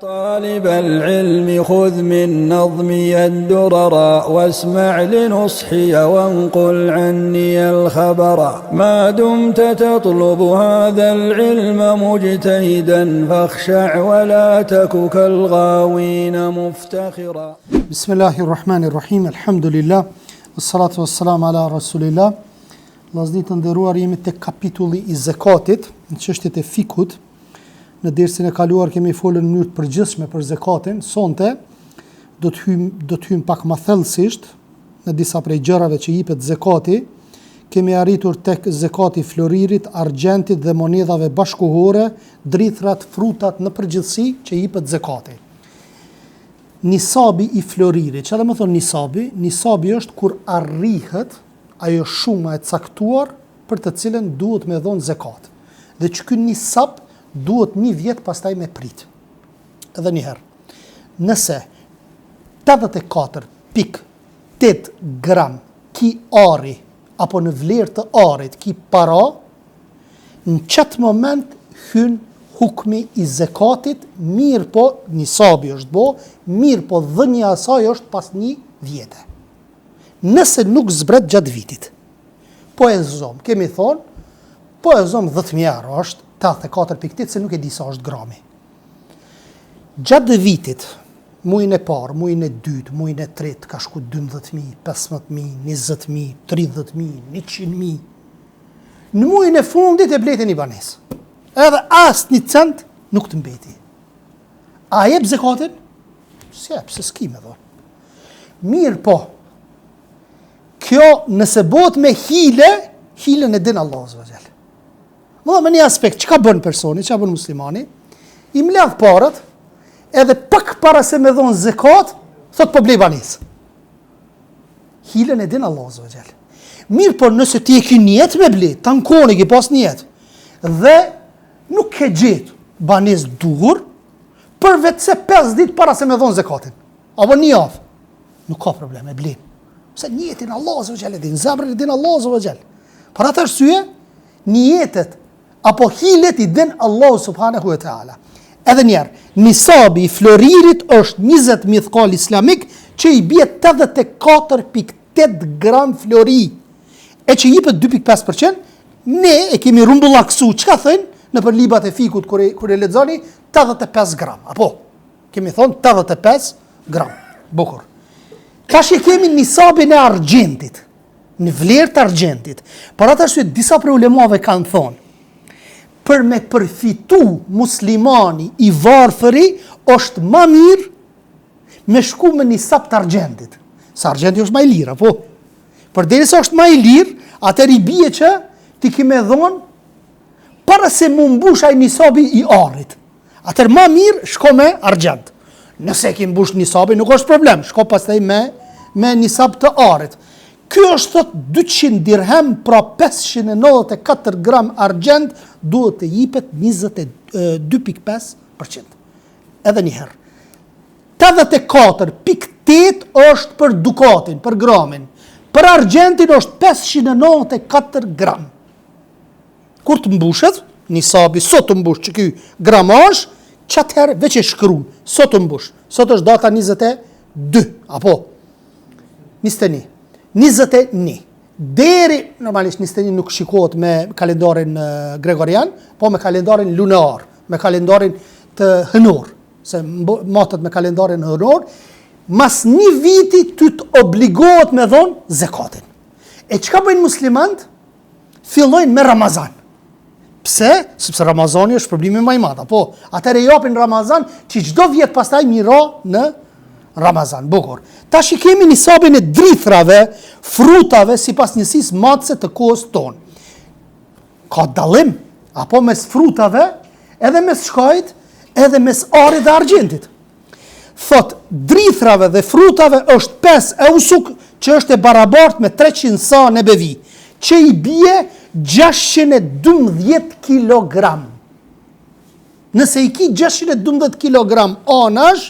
طالب العلم خذ من نظمي الدررا واسمع لنصحي وانقل عني الخبرا ما دمت تطلب هذا العلم مجتهدا فاخشع ولا تك كالغاوين مفتخرا بسم الله الرحمن الرحيم الحمد لله والصلاة والسلام على رسول الله Vllazni të nderuar jemi tek kapitulli i zekatit, në çështjet e fikhut. Në dersin e kaluar kemi folur në mënyrë të përgjithshme për zekatin. Sonte do të hyjmë do të hyjmë pak më thellësisht në disa prej gjërave që jipet zekati. Kemi arritur tek zekati i floririt, argjentit dhe monedhave bashkëkohore, drithrat, frutat në përgjithësi që jipet zekati. Nisabi i floririt, çka do të thonë nisabi? Nisabi është kur arrihet ajo shuma e caktuar për të cilën duhet me dhonë zekat. Dhe që ky nisab duhet një vjet pastaj me prit. Edhe një herë. Nëse 84.8 gram ki ari apo në vlerë të arit ki para, në qëtë moment hyn hukmi i zekatit, mirëpo nisabi është bo, mirëpo dhënia e saj është pas një vjete. Nëse nuk zbret gjatë vitit. Po e zom, kemi thonë, po e zom 10.000 euro, është 84.8, se nuk e di sa është grami. Gjatë vitit, mujin e parë, mujin e dytë, mujin e tretë, ka shku 12.000, 15.000, 20.000, 30.000, 100.000. Në mujin e fundit e blete një banesë. Edhe as një cent nuk të mbeti. A jep zekatin? S'jep, se s'ki me dhonë. Mirëpo, Kjo nëse bëhet me hile, hilen e din Allahu azze ve xhel. Më dhe me një aspekt, çka bën personi, çka bën muslimani, i mledh paret, edhe pak para se me dhonë zekat, thot po blej banesë. Hilen e din Allahu azze ve xhel. Mirëpo nëse ti e ki nijet me ble, tanë kohën e ki pas nijet, dhe nuk ke gjetë banesë duhur, përveç se 5 ditë para se me dhonë zekatin. Apo një javë. Nuk ka problem, e blen. Se nijetin Allahu azze ve xhel e din, zemrën e din Allahu azze ve xhel. Për atë arsye, nijetet apo hilet i din Allahu subhanahu wa taala. Edhe një herë, nisabi i floririt është 20 mithkal islamik që i bie 84.8 gram flori. E që jipet 2.5%, ne e kemi rumbullaksu, çka thënë nëpër librat e fikhut kur e, kur e lexoni 85 gram. Apo Kemi thonë 85 gram. Bukur. Tash e kemi nisabin e argjentit, në vlerë të argjentit. Për atë arsye disa prej ulemave kanë thonë, për me përfitu muslimani i varfëri është ma mirë me shku me nisab të argjentit. Se argjenti është ma i lirë, apo? Përderisa është ma i lirë, atëherë i bie që ti ki me dhonë para se m'u mbush ai nisabi i arit. Atëherë ma mirë shko me argjend. Nëse e ki mbush nisabin, nuk është problem, shko pastaj me, me nisab të arit. Ky është thot 200 dirhem, pra 594 gram argjend, duhet të jipet 22.5%. Edhe një herë. 84.8 është për dukatin, për gramin. Për argjendin është 594 gram. Kur të mbushet, nisabi, sot të mbush që ky gramazh, qatëherë veç e shkrun, sot të mbush. Sot është data 22, apo? 21. 21. Deri, normalisht 21 nuk shikohet me kalendarin gregorian, po me kalendarin lunar, me kalendarin të hënor, se matet me kalendarin hënor, mas një viti ty të obligohet me dhonë zekatin. E çka bëjnë muslimant? fillojnë me Ramazan. Pse? Sepse Ramazani është problemi më i madh. Po, atëherë japin Ramazan që çdo vjet pastaj m'i ra në Ramazan. Bukur. Tash i kemi nisabin e drithrave, frutave sipas njësisë matëse të kohës tonë. Ka dallim apo mes frutave, edhe mes shkajit, edhe mes arit dhe argjendit. Thot, drithrave dhe frutave është 5 eusuk që është e barabartë me 300 sa nebevi, që i bie 612 kg. Nëse i ki 612 kg anash,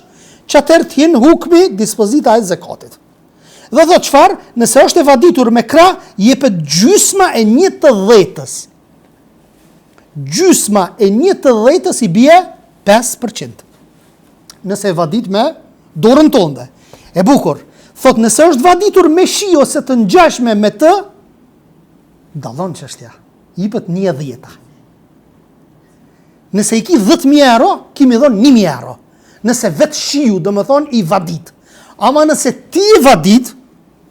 qatëherë të hin hukmi dispozita e zekatit. Dhe thot çfarë, nëse është e vaditur me krah, jepet gjysma e një të dhetës. Gjysma e një të dhetës i bie 5%. Nëse e vadit me dorën tonde. E bukur. Thot nëse është vaditur me shi ose të ngjashme me të, dallon çështja. Jipet një e dhjeta. Nëse i ki 10.000 euro, ki me dhonë 1.000 euro. Nëse vetë shiu, domethonë, i vadit. Ama nëse ti i vadit,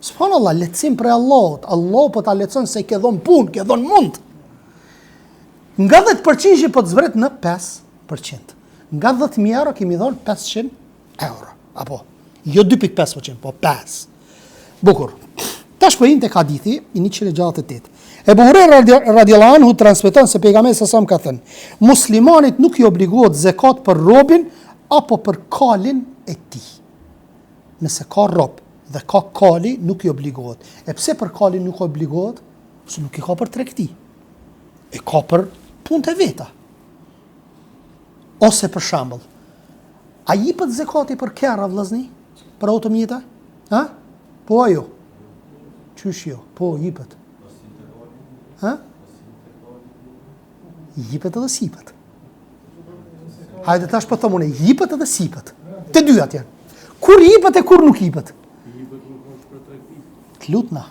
subhanallah, lehtësim prej Allahut. Allahu po ta lehtëson se ke dhonë punë, ke dhonë mund. Nga 10% po të zbret në 5%. Nga 10.000 euro ki me dhonë 500 euro. Apo, jo 2.5%, po 5. Bukur. Tash po him tek hadithi i 168. Ebu Hurejra radiallahu anhu transmeton se pejgamberi sa ka thënë, muslimanit nuk i obligohet zekat për robin apo për kalin e tij. Nëse ka rob dhe ka kali, nuk i obligohet. E pse për kalin nuk obligohet? Se nuk i ka për tregti. E ka për punët e veta. Ose për shembull, a jipet zekati për kerra vëllazni? Për automjete? Ha? Po a jo? Qysh jo? Po jipet. Ha? Jipet edhe s'jipet. Hajde tash po them unë, jipet edhe s'jipet. Të dyja janë. Kur jipet e kur nuk jipet? Jipet nuk është për tregti. Të lutna.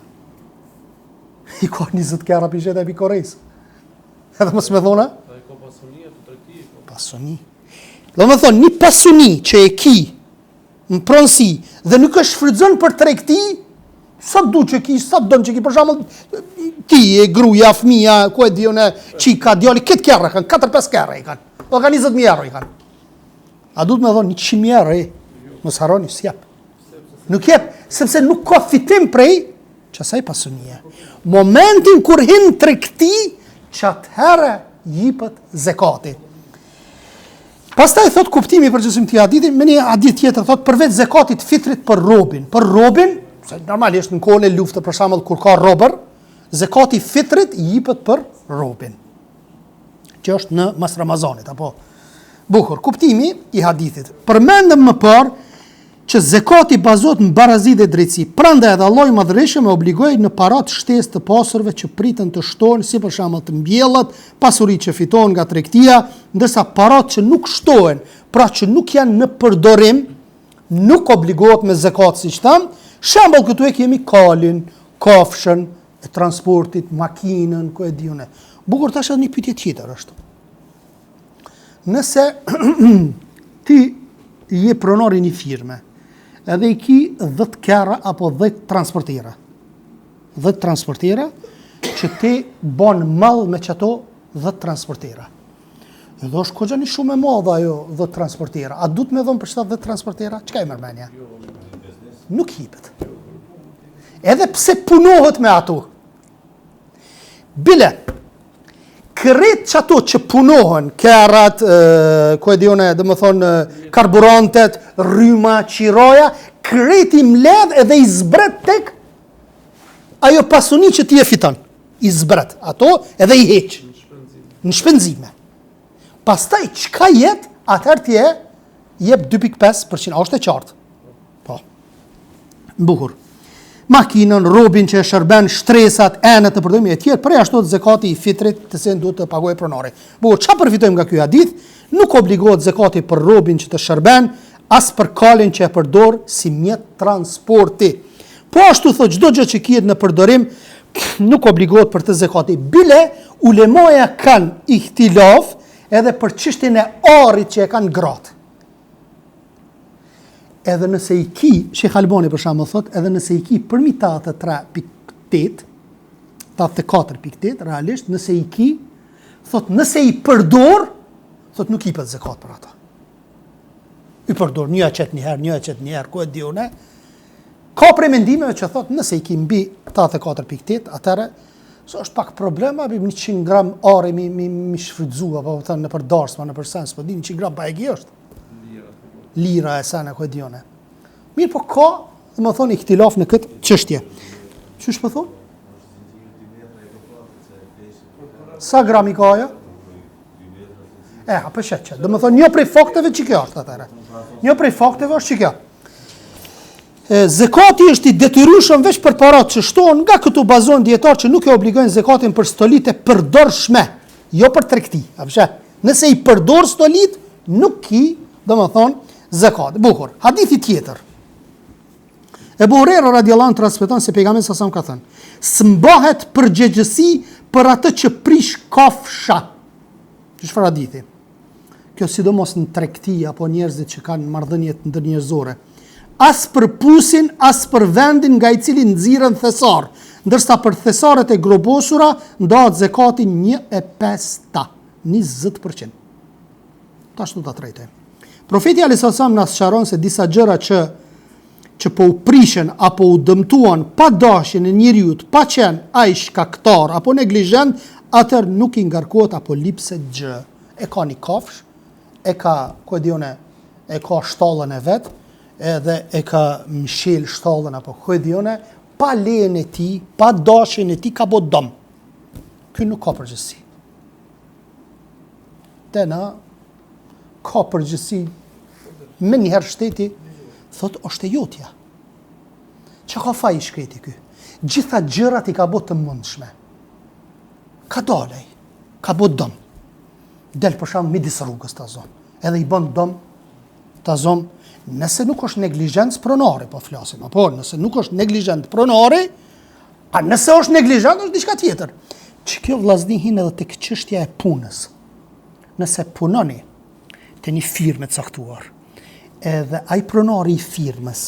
I ka 20 kerra pi sheta pi Koresë. Edhe mos me dhona? Ai ka pasuni atë tregti. Po. Pasuni. Domethonë, një pasuni që e ki në pronësi dhe nuk e shfrytëzon për tregti, sa du që ki, sa don që ki, për shembull, ti e gruja, fëmija, ku e di unë, çika, djali, këtë kerra kanë, 4-5 kerra i kanë, po kanë 20.000 euro i kanë. A duhet me dhonë 100.000 euro, e? Mos harroni, s'jep. Nuk jep, sepse nuk ka fitim prej qasaj pasunie. Momentin kur hin tregti, qatëherë jipet zekati. Pastaj thot kuptimi i përgjithshëm të hadithit, me një hadith tjetër thot përveç zekatit fitrit për robin, për robin, se normalisht në kohën e luftës për shembull kur ka robër, zekati fitrit jipet për robin. Që është në mas Ramazanit apo bukur. Kuptimi i hadithit. Përmendëm më parë që zekati bazohet në barazi dhe drejtësi. Prandaj edhe Allahu i Madhërishëm e obligoi në paratë shtesë të pasurve që priten të shtohen, si për shembull të mbjellat, pasuritë që fitohen nga tregtia, ndërsa paratë që nuk shtohen, pra që nuk janë në përdorim, nuk obligohet me zekat, siç thamë. Shembull këtu e kemi kalin, kafshën e transportit, makinën, ku e di unë. Bukur tash edhe një pyetje tjetër është. Nëse ti je pronar i një firme, edhe i ki 10 kerra apo 10 transportera, 10 transportera, që ti bon mall me qato 10 transportera. Edhe është koxha një shumë e madhe ajo 10 transportera. A duhet me dhonë për qata 10 transportera? Çka e merr menja? Nuk jipet. Edhe pse punohet me ato, Bile, krejt qato që punohen, kerrat, ku e di unë, domethonë, karburantet, rryma, qiraja, krejt i mledh edhe i zbret tek ajo pasuni që ti e fiton. I zbret ato edhe i heq. Në shpenzime. Pastaj, çka jet, atëherë ti e jep 2.5%. A është e qartë? Po. Bukur. Makinën, robin që e shërben, shtresat, enët e përdorimit e tjerë, përjashtohet zekati i fitrit, të cilin duhet të paguajë pronari. Bukur, çka përfitojmë nga ky hadith? Nuk obligohet zekati për robin që të shërben, as për kalin që e përdor si mjet transporti. Po ashtu thotë çdo gjë që kihet në përdorim nuk obligohet për të zekati. Bile ulemaja kanë ihtilaf edhe për çështjen e arit që e kanë gratë. Edhe nëse i ki, Shejh Albani për shembull thot, edhe nëse i ki përmi 83.8, 84.8, realisht, nëse i ki, thot, nëse i përdor, thot, nuk i jipet zekat për ata. I përdor, një e qet një herë, një e qet një herë, ku e di unë. Ka prej mendimeve që thot, nëse i ki mbi 84.8, atëherë, se është pak problem, abi 100 gram ari mi, mi, mi shfrytzu, apo thënë nëpër darsma, nëpër sens, po di 100 gram pa e është. Lira e sene, ku e di unë. Mirë, po ka, domethonë, ihtilaf në këtë çështje. Qysh po thonë? Sa gram i ka ajo? E, a për shetë që. Domethonë, një prej fakteve që kjo është, atëherë. Një prej fakteve është që kjo. Zekati është i detyrueshëm veç për paratë që shtohen, nga këtu bazohen dijetarët që nuk e obligojnë zekatin për stolitë e përdorshme, jo për tregti. A pse? Nëse i përdor stolitë, nuk ki, domethonë, Zekat. Bukur. Hadithi tjetër. Ebu Hurejra radiallahu anhu transmeton se pejgamberi sa ka thënë: "S'mbahet përgjegjësi për atë që prish kafsha." Çfarë hadithi? Kjo sidomos në tregti apo njerëzit që kanë marrëdhënie ndërnjerëzore. As për pusin, as për vendin nga i cili nxirren thesar, ndërsa për thesaret e groposura ndahet zekati 1/5-ta, 20%. Tash do ta trajtojmë. Profeti alejhi selam na sqaron se disa gjëra që që po u prishën apo u dëmtuan pa dashjen e njeriut, pa qenë ai shkaktar apo neglizhent, atëherë nuk i ngarkohet apo lipset gjë. E ka një kafshë, e ka, ku e di unë, e ka shtallën e vet, edhe e ka mshel shtallën apo ku e di unë, pa lejen e tij, pa dashjen e tij ka bo dëm. Ky nuk ka përgjegjësi. Te na ka përgjegjësi menjëherë shteti thot është e jotja. Çka ka faj i shkreti ky? Gjitha gjërat i ka bo të mundshme. Ka dalë ai, ka bo dëm. Del për shembull midis rrugës ta zom. Edhe i bën dëm ta zom. Nëse nuk është neglizhencë pronari, po flasim, apo nëse nuk është neglizhent pronari, A nëse është neglizhent, është diçka tjetër. Që kjo vllazni hin edhe tek çështja e punës. Nëse punoni te një firmë e caktuar, edhe ai pronari i firmës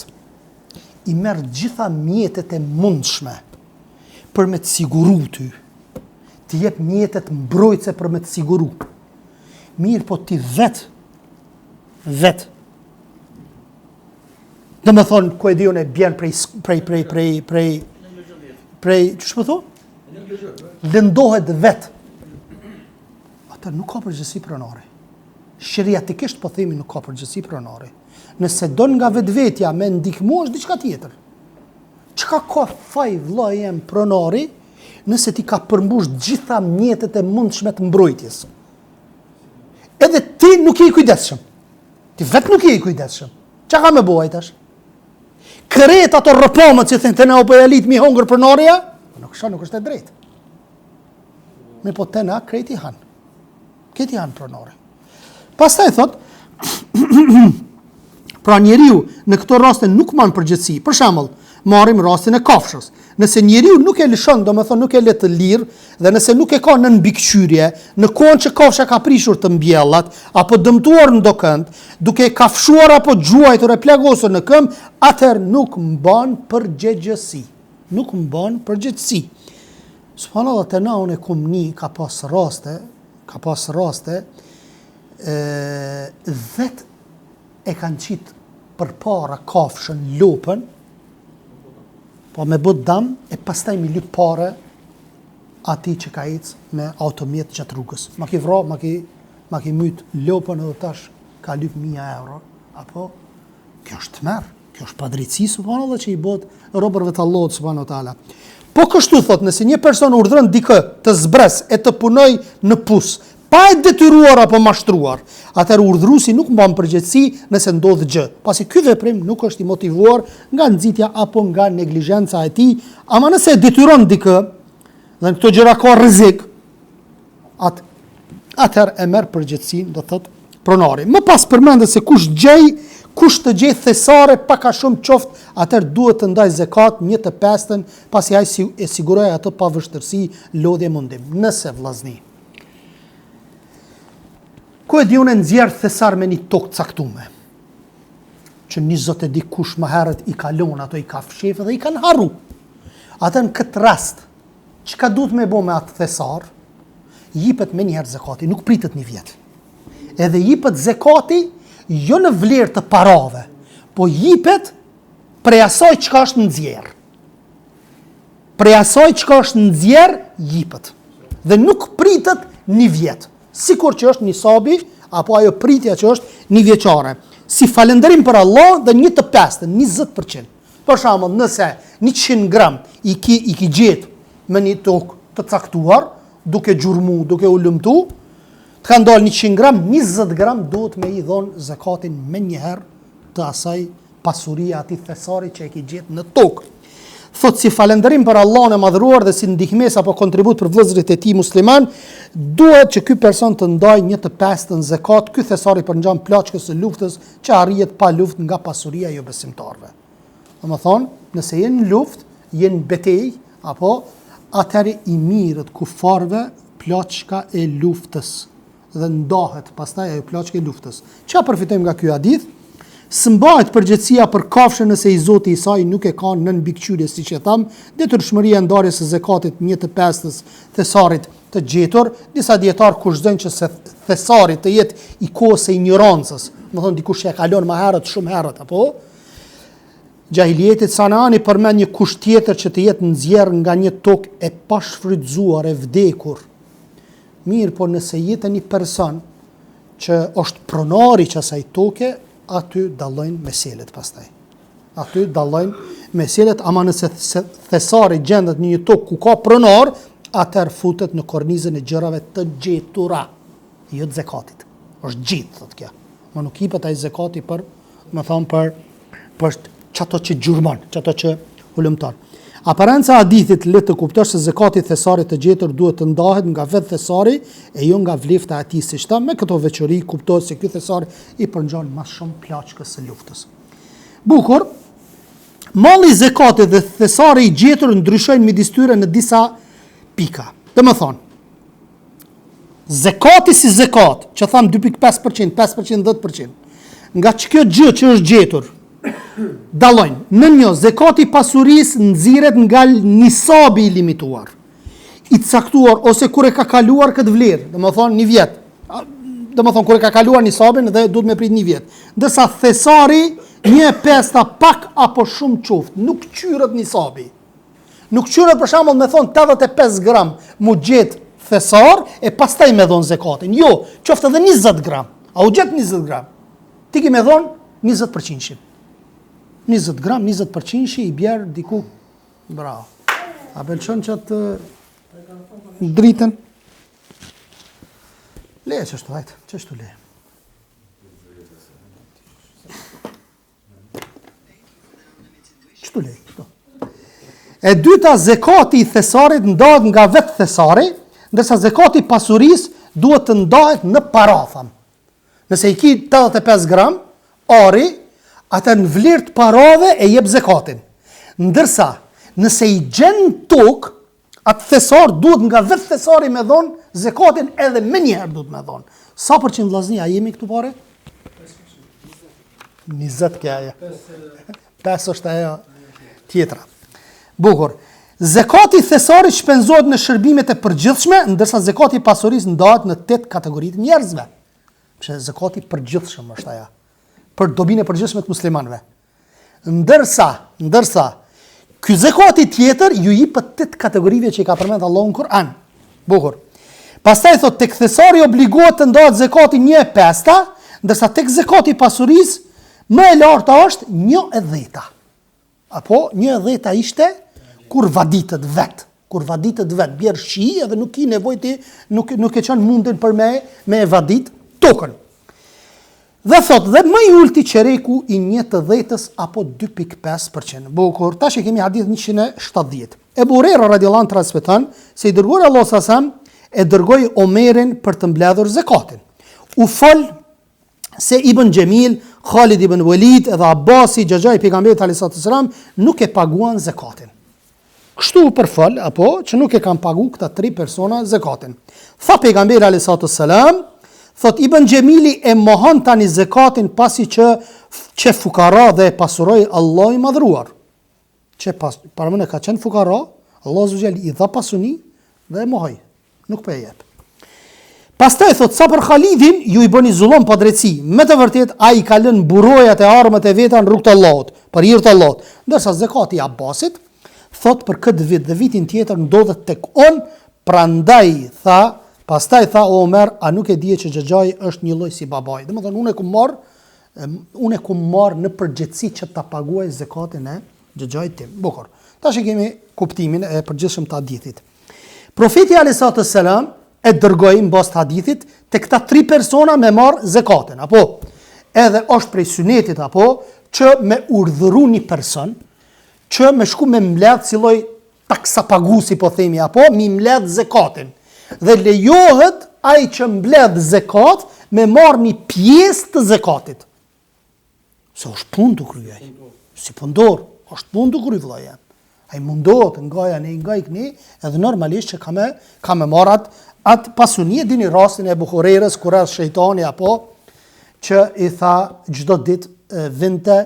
i merr gjitha mjetet e mundshme për me të siguru ty, t'i jep mjetet mbrojtëse për me të siguru. Mirëpo ti vetë, vetë, Domethonë, ku e di unë e bjen prej, prej, prej, prej, prej, prej, qysh po thu? Lëndohet vetë. Atëherë nuk ka përgjegjësi pronari. Sheriatikisht po themi nuk ka përgjegjësi pronari. Nëse don nga vetvetja me ndihmu është diçka tjetër. Çka ka faj vëlla jem pronari nëse t'i ka përmbush gjitha mjetet e mundshme të mbrojtjes? Edhe ti nuk je i kujdesshëm. Ti vetë nuk je i kujdesshëm. Çka ka me bo ai tash? Krejt ato rrëpomët që thënë te na po ja lit mi hongër pronari a? Po nuk është, nuk është e drejtë. Mirëpo te na krejt i han. Krejt i han pronari. Pastaj thot, pra njeriu në këto raste nuk man përgjegjësi. Për shembull, marrim rastin e kafshës. Nëse njeriu nuk e lëshon, domethënë nuk e lë të lirë dhe nëse nuk e ka nën mbikëqyrje, në kohën që kafsha ka prishur të mbjellat apo dëmtuar ndokënd, duke e kafshuar apo gjuajtur e plagosur në këmbë, atëherë nuk mban përgjegjësi. Nuk mban përgjegjësi. Subhanallah te na unë e kum ni ka pas raste, ka pas raste e vet e kanë qit përpara kafshën, lopën, po me bo dam e pastaj mi lyp pare atij që ka ecë me automjet gjatë rrugës. Ma ki vra, ma ki, ma ki myt lopën edhe tash ka lyp mija euro. Apo, kjo është tmerr, kjo është padrejtësi, subhanallah që i bëhet robërve të Allahut, subhanahu teala. Po kështu thot, nëse një person urdhëron dikë të zbres e të punoj në pus, pa e detyruar apo mashtruar, atëherë urdhëruesi nuk mban përgjegjësi nëse ndodh gjë, pasi ky veprim nuk është i motivuar nga nxitja apo nga neglizhenca e tij, ama nëse e detyron dikë, dhe në këto gjëra ka rrezik, at, atëherë e merr përgjegjësinë, do thotë pronari. Më pas përmendet se kush gjej, kush të gjej thesare pak a shumë qoftë, atëherë duhet të ndaj zekat një të pestën, pasi ai si, e siguroi atë pa vështirësi, lodhje mundim. Nëse vllazni. Ku e di unë nxjerr thesar me një tokë caktume, që një zot e di kush më herët i ka lon, ato i ka fshef dhe i kanë harru. Atëherë në këtë rast, Çka duhet me bo me atë thesar, jipet menjëherë zekati, nuk pritet një vjet. Edhe jipet zekati, jo në vlerë të parave, po jipet prej asaj çka është nxjerr. Prej asaj çka është nxjerr, jipet. Dhe nuk pritet një vjet. Sikur që është nisabi, apo ajo pritja që është një vjeçare. Si falënderim për Allah dhe një të pestën, 20%. Për shembull, nëse 100 gram i ki i ki gjet me një tokë të caktuar, duke gjurmu, duke u lëmtu, të kanë dalë 100 gram, 20 gram duhet me i dhonë zekatin menjëherë të asaj pasurie atij thesari që e ki gjet në tokë. Thotë si falënderim për Allahun e Madhëruar dhe si ndihmesë apo kontribut për vëllezërit e tij muslimanë, duhet që ky person të ndajë një të pestën zekat, ky thesar i përngjan plaçkës së luftës që arrihet pa luftë nga pasuria e jobesimtarëve. Domethënë, nëse je në luftë, je në betejë, apo atëherë i mirret kufarëve plaçka e luftës. dhe ndahet pastaj ajo plaçkë e luftës. Çka përfitojmë nga ky hadith? S'mbahet përgjegjësia për kafshën nëse i zoti i saj nuk e ka nën mbikëqyrje, siç e thamë, detyrshmëria e ndarjes së zekatit një të pestës thesarit të gjetur, disa dijetarë kushtëzojnë që se thesari të jetë i kohës së injorancës, domethënë dikush që e ka lënë më herët, shumë herët, apo? Xhahilijetit Sanani përmend një kusht tjetër që të jetë nxjerrë nga një tokë e pashfrytëzuar, e vdekur. Mirëpo nëse je te një person që është pronar i qasaj toke, aty dallojnë meselet pastaj. Aty dallojnë meselet, ama nëse thesari gjendet në një tokë ku ka pronar, atëherë futet në kornizën e gjërave të gjetura, jo të zekatit. Është gjetë, thotë kjo. Ma nuk ipet ai zekati për, me thonë, për, për qato që gjurmon, qato që hulumton. Aparenca e hadithit lë të kuptosh se zekati i thesarit të gjetur duhet të ndahet nga vetë thesari e jo nga vlefta e tij, siç thamë, me këto veçori kuptohet se ky thesar i përngjan më shumë plaçkës së luftës. Bukur, malli i zekatit dhe thesari i gjetur ndryshojnë midis tyre në disa pika. Domethënë, Zekati si zekat, që thamë 2.5%, 5%, 10%, nga që kjo gjë që është gjetur, dallojnë. Nën një, zekati i pasurisë nxirret nga nisabi i limituar, i caktuar, ose kur e ka kaluar këtë vlerë, domethonë një vjet, domethonë kur e ka kaluar nisabin dhe duhet me prit një vjet. Ndërsa thesari një e pesta pak apo shumë qoftë, nuk kqyret nisabi. Nuk kqyret për shembull me thonë 85 gram mu gjet thesar e pastaj me dhonë zekatin. Jo, qoftë edhe 20 gram. A u gjet 20 gram? Ti ki me dhonë 20 përqindshin. 20 gram, 20 përqindshi i bjer diku. Bravo. A pëlqen që atë dritën? Leje qështu, hajtë, qështu leje. Qëtu lej, këtu. E dyta, zekati i thesarit ndahet nga vetë thesari, ndërsa zekati i pasurisë duhet të ndahet në para, thamë. Nëse i ki 85 gram ari, atëherë në vlerë të parave e jep zekatin. Ndërsa, nëse i gjen në tokë, atë thesar duhet nga vetë thesari me dhonë zekatin edhe menjëherë duhet me dhonë. Sa përqind vllazni, a jemi këtu pare? 20 ke ajo. 5 është ajo tjetra. Bukur. Zekati i thesarit shpenzohet në shërbimet e përgjithshme, ndërsa zekati i pasurisë ndahet në 8 kategori të njerëzve. Pse zekati i përgjithshëm është ajo. Për dobinë e përgjithshme të muslimanëve. Ndërsa, ndërsa, ky zekati tjetër ju jipet tetë kategorive që i ka përmend Allahu në Kur'an. Bukur. Pastaj thot tek thesari obligohet të ndahet zekati 1/5, ndërsa tek zekati i pasurisë më e larta është 1/10. Apo 1/10 ishte kur vaditet vet, kur vaditet vet, bjer shi edhe nuk ki nevojë ti, nuk nuk e çon mundin për me me e vadit tokën. Dhe thotë, dhe më i ulti çereku i një të dhjetës apo 2.5%. Bukur, tash e kemi hadith 170. Ebu Hurejra radiallahu anhu transmeton se i dërguari i Allahut alejhi selam e dërgoi Omerin për të mbledhur zekatin. U fol se Ibn Xhemil, Khalid ibn Walid edhe Abasi, xhaxhai i pejgamberit alejhi salatu selam, nuk e paguan zekatin. Kështu u përfol, apo, që nuk e kanë pagu këta tri persona zekatin. Tha pejgamberi alejhi salatu selam, thot Ibn Xhemili e mohon tani zekatin pasi që qe fukara dhe e pasuroi Allahu i madhëruar. Që pas, paramendo ka qenë fukara, Allahu azze ve xhel i dha pasuni dhe e mohoi. Nuk po e jep. Pastaj thot sa për Khalidin ju i bëni zullum padrejtësi. Me të vërtetë ai i ka lënë mburojat e armët e veta në rrugë të Allahut, për hir të Allahut. Ndërsa zekati i Abbasit thot për këtë vit dhe vitin tjetër ndodhet tek unë, prandaj tha, pastaj tha o Omer, a nuk e dije që xhaxhai është njëlloj si babai. Domethënë unë e kum marr unë e kum marr në përgjegjësi që ta paguaj zekatin e xhaxhait tim. Bukur. Tash e kemi kuptimin e përgjithshëm të hadithit. Profeti alejhi salatu selam e dërgoi në bazë të hadithit te këta tri persona me marr zekatin, apo edhe është prej synetit apo që me urdhëru një person që me shku me mbledh si lloj taksapagusi po themi apo mi mbledh zekatin. Dhe lejohet ai që mbledh zekat me marr një pjesë të zekatit. Se është punë tu kry ai. Si punëtor, është punë tu kry vëllai jem. Ai mundohet nga ja ne nga i këni, edhe normalisht që ka me, ka me marrë atë at pasuni, e dini rastin e Ebu Hurejrës, kur erdh shejtani apo, që i tha çdo ditë vinte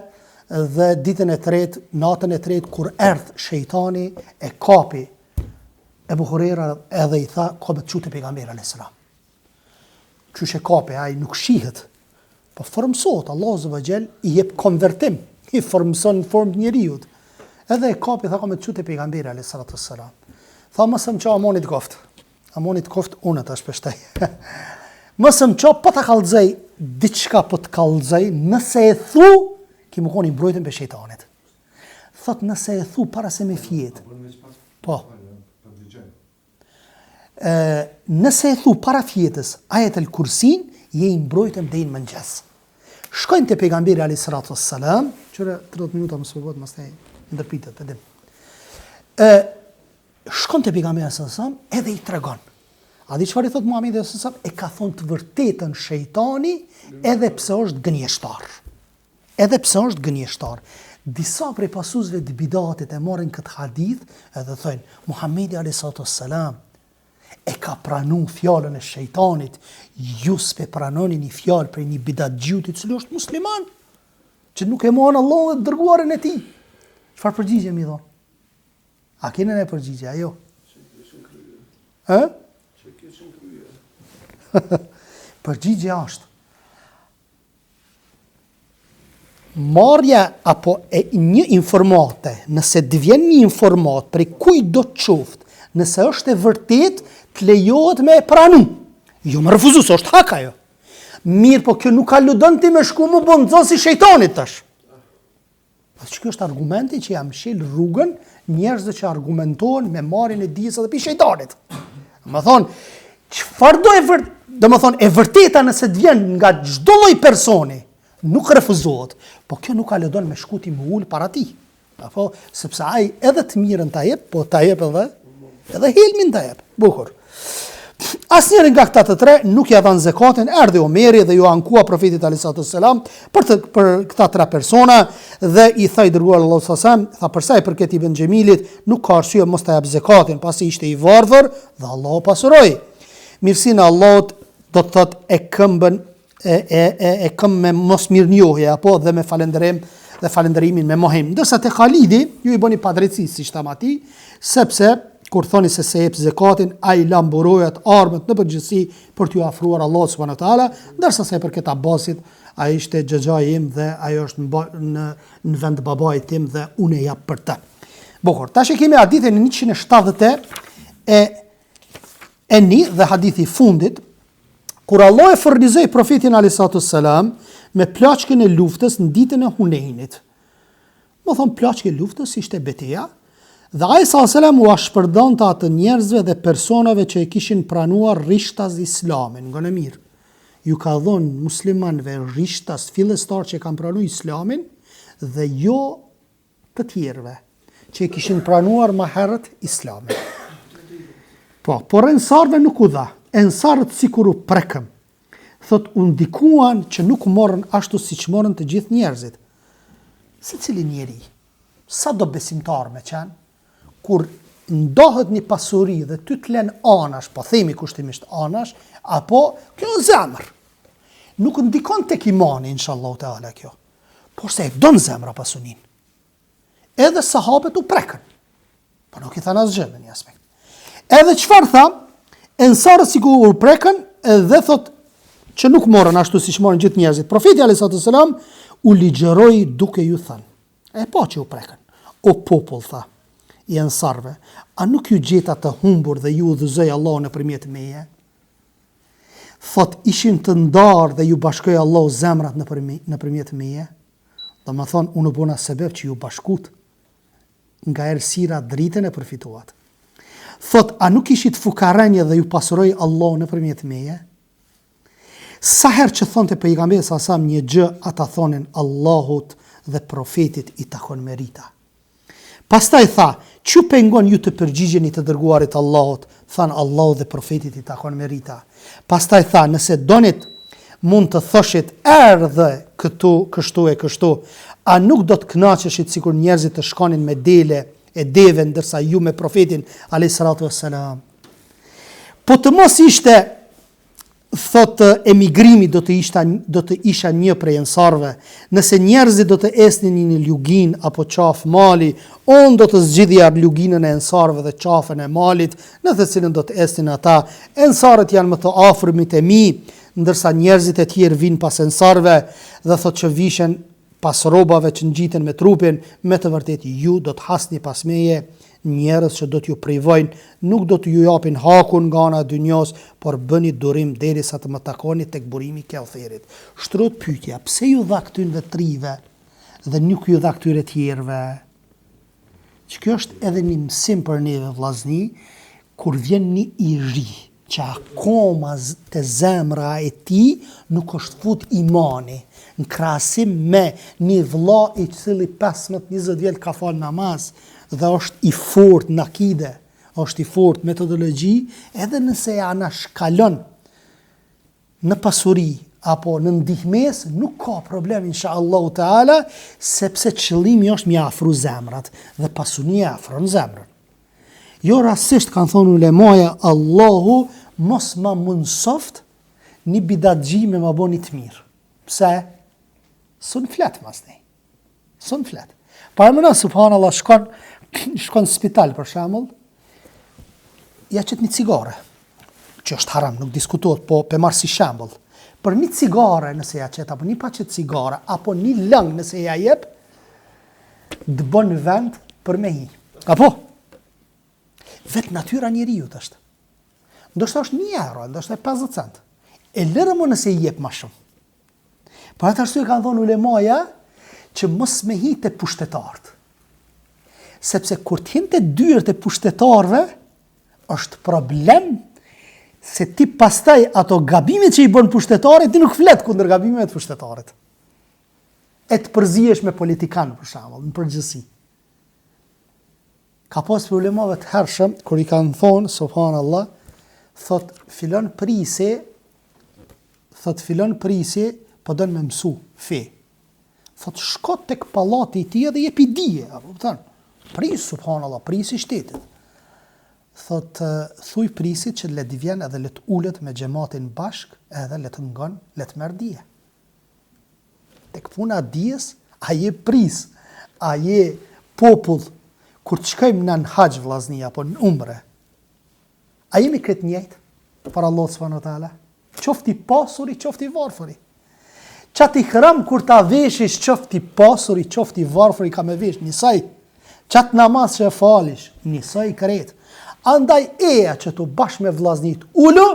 dhe ditën e tretë, natën e tretë, kur erdh shejtani e kapi Ebu Hurejra edhe i tha, ka me të çu te pejgamberi a.s. Qysh e kapi, ai nuk shihet, po formësohet, Allahu azze ve xhel i jep konvertim, i formëson në formë të njeriut. Edhe e kapi, tha ka me të çu te pejgamberi, alejhi salatu selam. Tha, mos më ço amani të koftë. Amani të koftë, unë ta shpeshtej. Mos më ço, po ta kallëzoj, diçka po të kallëzoj, nëse e thu, ki me konë i mbrojtun prej shejtanit. Thot, nëse e thu para se me fjetë. Po. Ë, nëse e thu para fjetës ajet el kursin, je i mbrojtun deri në mëngjes. Shkojnë te pejgamberi alayhi salatu wassalam, qyre 30 minuta mos u bëhet pastaj ndërpritet, e dim. Ë shkon te pejgamberi alayhi salatu edhe i tregon. A di çfarë i thot Muhamedi alayhi salatu E ka thonë të vërtetën shejtani edhe pse është gënjeshtar. Edhe pse është gënjeshtar. Disa prej pasuesve të bidatit e marrin këtë hadith edhe thonë, Muhamedi alayhi salatu wassalam e ka pranu fjalën e shejtanit, ju s'pe pranoni një fjalë prej një bidatxhiut i cili është musliman, që nuk e mohon Allahun dhe të dërguarin e tij. Çfarë përgjigje mi dhon? A keni një përgjigje, a jo? Ë? Përgjigja është Marrja apo e një informate, nëse të vjen një informatë prej kujtdo qoftë, nëse është e vërtetë, të lejohet me e pranu. Jo me refuzu, se është hak ajo. Mirëpo kjo nuk aludon ti me shku m'u bo nxënës i shejtanit tash. Po që kjo është argumenti që ja mshel rrugën njerëzve që argumentohen me marrjen e dijes edhe pi shejtanit. Domethonë, çfarëdo e vërt, domethonë, e vërteta nëse të vjen nga çdo lloj personi, nuk refuzohet, po kjo nuk aludon me shku ti m'u ul para tij. Apo, sepse ai edhe të mirën ta jep, po ta jep edhe, edhe helmin ta jep. Bukur. Asnjëri nga këta të tre nuk ia dhanë zekatin, erdhi Omeri dhe iu ankua profetit alejhi salatu selam për të për këta tre persona dhe i tha i dërguari i Allahut sallallahu alejhi wasallam, tha për sa i përket Ibn Xhemilit, nuk ka arsye mos ta jap zekatin, pasi ishte i varfër dhe Allahu e pasuroi. Mirësinë e Allahut do të thotë e këmbën e e e e këmb me mosmirënjohje apo dhe me falënderim dhe falënderimin me mohim. Ndërsa te Khalidi ju i bëni padrejtësi siç thamë atij, sepse kur thoni se s'e jep zekatin, ai la mburojat, armët në përgjithësi për t'iu afruar Allahut subhanahu wa taala, ndërsa sa i përket Abbasit, ai ishte xhaxhai im dhe ai është në në në vend të babait tim dhe unë e jap për të. Bukur. Tash e kemi hadithin e 170 e e një dhe hadithi i fundit, Kur Allahu e furnizoi Profetin alejhi salatu selam me plaçkën e luftës në ditën e Hunejnit. Domethonë plaçkë e luftës ishte beteja, dhe ai sallallahu alejhi selam ua shpërndante atë njerëzve dhe personave që e kishin pranuar rishtaz Islamin. Ngone mirë. Ju ka dhënë muslimanëve rishtaz fillestar që e kanë pranuar Islamin dhe jo të tjerëve që e kishin pranuar më herët Islamin. Po, por ensarëve nuk u dha. Ensarët sikur u prekën. Thot u ndikuan që nuk morën ashtu siç morën të gjithë njerëzit. Secili njeri, sado besimtar me qenë, kur ndahet një pasuri dhe ty të len anash, po themi kushtimisht anash, apo kjo në zemër. Nuk ndikon tek imani, inshallah teala kjo. Porse e don zemra pasuninë. Edhe sahabët u prekën. Po nuk i thanë asgjë në një aspekt. Edhe çfarë tha? Ensarët sikur u prekën dhe thot që nuk morën ashtu siç morën gjithë njerëzit. Profeti alayhi salatu selam u ligjëroi duke ju thënë. E pa që u prekën. O popull tha i ensarëve, a nuk ju gjeta të humbur dhe ju udhëzoi Allahu nëpërmjet meje? Thotë, ishin të ndarë dhe ju bashkoi Allahu zemrat nëpërmjet meje? Domethënë, unë u bona sebeb që ju bashkut nga errësira dritën e përfituat. Thotë, a nuk ishit fukarenj dhe ju pasuroi Allahu nëpërmjet meje? Sa herë që thonte pejgamberi sa selam një gjë, ata thonin Allahut dhe profetit i takon merita. Pastaj tha, Ç'ju pengon ju të përgjigjeni të Dërguarit të Allahut? Thanë, Allahut dhe Profetit i takon merita. Pastaj tha, Nëse donit, mund të thoshit, Erdhe këtu kështu e kështu. A nuk do të kënaqeshit sikur njerëzit të shkonin me dele e deve ndërsa ju me Profetin, alejhi salatu ves selam? Po të mos ishte thotë emigrimi do të ishta do të isha një prej ensarëve. Nëse njerëzit do të ecnin në një luginë apo qafë mali, unë do të zgjidhja luginën e ensarëve dhe qafën e malit në të cilën do të ecnin ata. Ensarët janë më të afërmit e mi, ndërsa njerëzit e tjerë vijnë pas ensarëve dhe thotë që vishen pas rrobave që ngjiten me trupin, me të vërtetë ju do të hasni pas meje njerëz që do t'ju privojnë, nuk do t'ju japin hakun nga ana e dynjosë, por bëni durim derisa të më takoni tek burimi i Keutherit. Shtrohet pyetja, pse ju dha këtynve trive dhe nuk ju dha këtyre tjerëve? Që kjo është edhe një mësim për neve vllazni, kur vjen një i ri, që akoma te zemra e tij nuk është fut imani, në krahasim me një vlla i cili 15 20 vjet ka fal namaz dhe është i fortë në akide, është i fortë metodologji, edhe nëse e anashkalon në pasuri apo në ndihmesë nuk ka problem insha Allahu Teala sepse qëllimi është me afru zemrat dhe pasunia e afron zemrën. Jo rastësisht kanë thonë ulemaja Allahu mos ma mundësoft një bidatxhi me ma bo një të mirë. Pse? S'un flet masnej. S'un flet. Paramendo, subhanallah, shkon, shkon në spital, për shembull, ja qet një cigare, që është haram, nuk diskutohet, po pe marr si shembull. Për një cigare nëse ja qet, apo një paqet cigare, apo një lëng nëse ja jep, të bën vend për me hi. Apo? Vetë natyra njeriut është. Ndoshta është një euro, ndoshta 50 cent. E lëre më nëse i jep ma shumë. Për atë arsye kanë thonë ulemaja që mos me hi te pushtetarët. Sepse kur të hin te dyert e pushtetarëve, është problem se ti pastaj ato gabime që i bën pushtetari, ti nuk flet kundër gabimeve të pushtetarit. E të përzihesh me politikan, për shembull, në përgjithësi. Ka pas prej ulemave të hershëm, kur i kanë thonë, subhanallah, thot filon prisi, thot filon prisi, po don me mësu fe. Thot shko tek pallati i tij edhe jepi dije, apo kupton? Pris subhanallah, prisi i shtetit. Thot thuj prisit që le të vjen edhe le të ulet me xhematin bashk, edhe le të ngon, le të merr dije. Tek puna e dijes, a je pris, a je popull, kur të shkojmë na në haxh vllazni apo në umre, a jemi krejt njëjtë para Allahut subhanahu wa taala? Qoftë i pasuri, qoftë i varfëri. Qat ihram kur ta veshish qoftë i pasuri, qoftë i varfëri ka me vesh njësoj. Qat namaz që e falish, njësoj krejt. Andaj eja që tu bashkë me vllaznit ulu,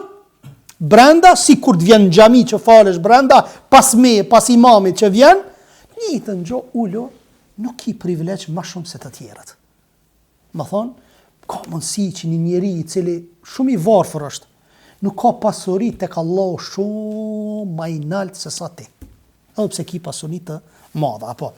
brenda, si kur të vjen në xhami që falesh brenda, pas meje, pas imamit që vjen, njëjtën gjo ulu, nuk ki privilegj ma shumë se të tjerët. Me thonë, ka mundësi që një njeri i cili shumë i varfër është, nuk ka pasuri tek Allahu shumë ma i naltë se sa ti. Edhe pse ki pasuri të madhe, apo.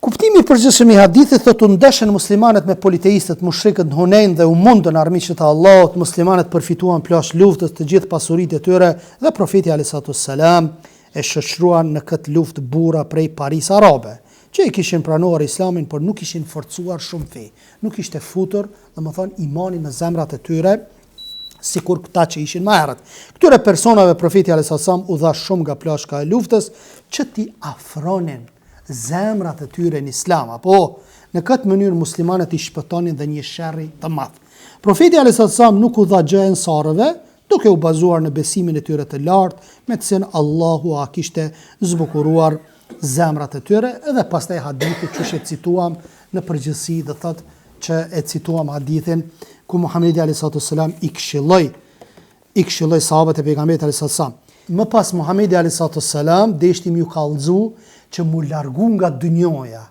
Kuptimi i përgjithshëm i hadithit thotë u ndeshën muslimanët me politeistët, mushrikët në Hunein dhe u mundën armiqtë e Allahut, muslimanët përfituan plaçkë luftës të gjithë pasuritë e tyre dhe profeti alejhi salatu selam e shoqëruan në këtë luftë burra prej parisë arabe, që e kishin pranuar Islamin por nuk ishin forcuar shumë fe, nuk ishte futur, domethënë imani në zemrat e tyre, sikur këta që ishin më herët. Këtyre personave profeti alejhi selam u dha shumë nga plaçka e luftës që t'i afronin zemrat e tyre në Islam, apo në këtë mënyrë muslimanët i shpëtonin dhe një sherri të madh. Profeti alejhi selam nuk u dha gjë ensarëve, duke u bazuar në besimin e tyre të lartë, me të cilin Allahu ua kishte zbukuruar zemrat e tyre, edhe pastaj hadithi qysh e cituam në përgjithësi do thotë që e cituam hadithin ku Muhamedi alejhi salatu selam i këshilloi i këshilloi sahabët e pejgamberit alejhi salatu selam. Më pas Muhamedi alejhi salatu selam deshti m'ju kallxu që mu largu nga dynjoja,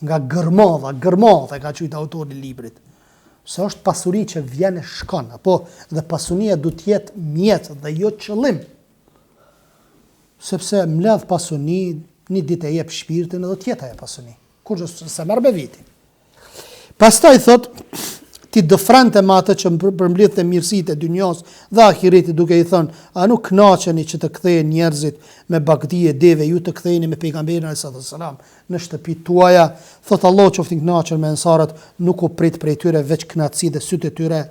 nga gërmadha, gërmadha e ka quajtur autori i librit. Se është pasuri që vjen e shkon, apo dhe pasunia duhet të jetë mjet dhe jo qëllim. Sepse mbledh pasuni, një ditë e jep shpirtin edhe të jetë ajo pasuni. Kurgjë s'e merr me veti. Pastaj thot, t'i dëfrente me atë që përmblidhte mirësitë e dynjos dhe ahiretit duke i thënë, a nuk kënaqeni që të kthehen njerëzit me bagëti e deve, ju të ktheheni me pejgamberin alejhi selam në shtëpitë tuaja, thotë Allahu qoftë i kënaqur me ensarët, nuk u prit prej tyre veç kënaqësi dhe sytë e tyre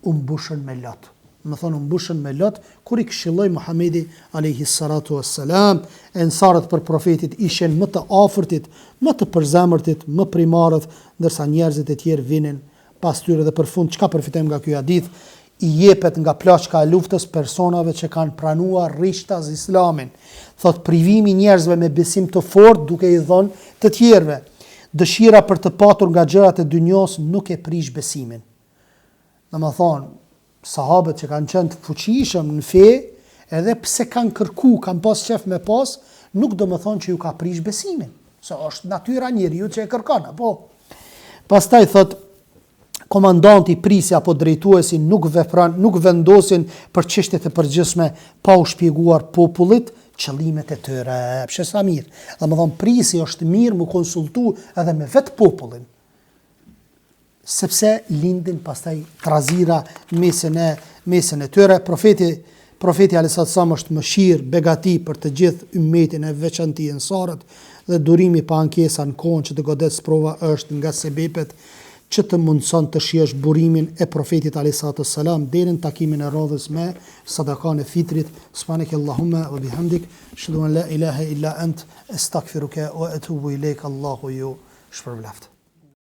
u mbushën me lot. Domethënë u mbushën me lot kur i këshilloi Muhamedi alejhi salatu ves selam, ensarët për profetit ishin më të afërtit, më të përzemërtit, më primarët, ndërsa njerëzit e tjerë vinin pas tyre dhe për fund çka përfitojmë nga ky hadith, i jepet nga plaçka e luftës personave që kanë pranuar rishtaz Islamin. Thotë privimi i njerëzve me besim të fortë duke i dhënë të tjerëve. Dëshira për të patur nga gjërat e dynjosë nuk e prish besimin. Domethënë, sahabët që kanë qenë të fuqishëm në fe, edhe pse kanë kërku, kanë pas qef me pas, nuk domethonë që ju ka prish besimin. Se është natyra e njeriut që e kërkon, apo? Pastaj thot, komandanti, prisi apo drejtuesi nuk vepron, nuk vendosin për çështje të përgjithshme pa u shpjeguar popullit qëllimet e tyre. Pse sa mirë. Domethënë prisi është mirë mu konsultu edhe me vetë popullin. sepse lindin pastaj trazira në mesin e mesin e tyre. Profeti Profeti alejhi salatu selam është mëshirë, begati për të gjithë ymmetin e veçanti ensarët dhe durimi pa ankesa në kohën që të godet sprova është nga sebepet që të mundëson të shijosh burimin e Profetit alejhi salatu selam deri në takimin e radhës me sadakanë e fitrit subhaneke allahumma wa bihamdik eshhedu en la ilahe illa ent estagfiruke wa etubu ilejk Allahu ju shpërbleftë.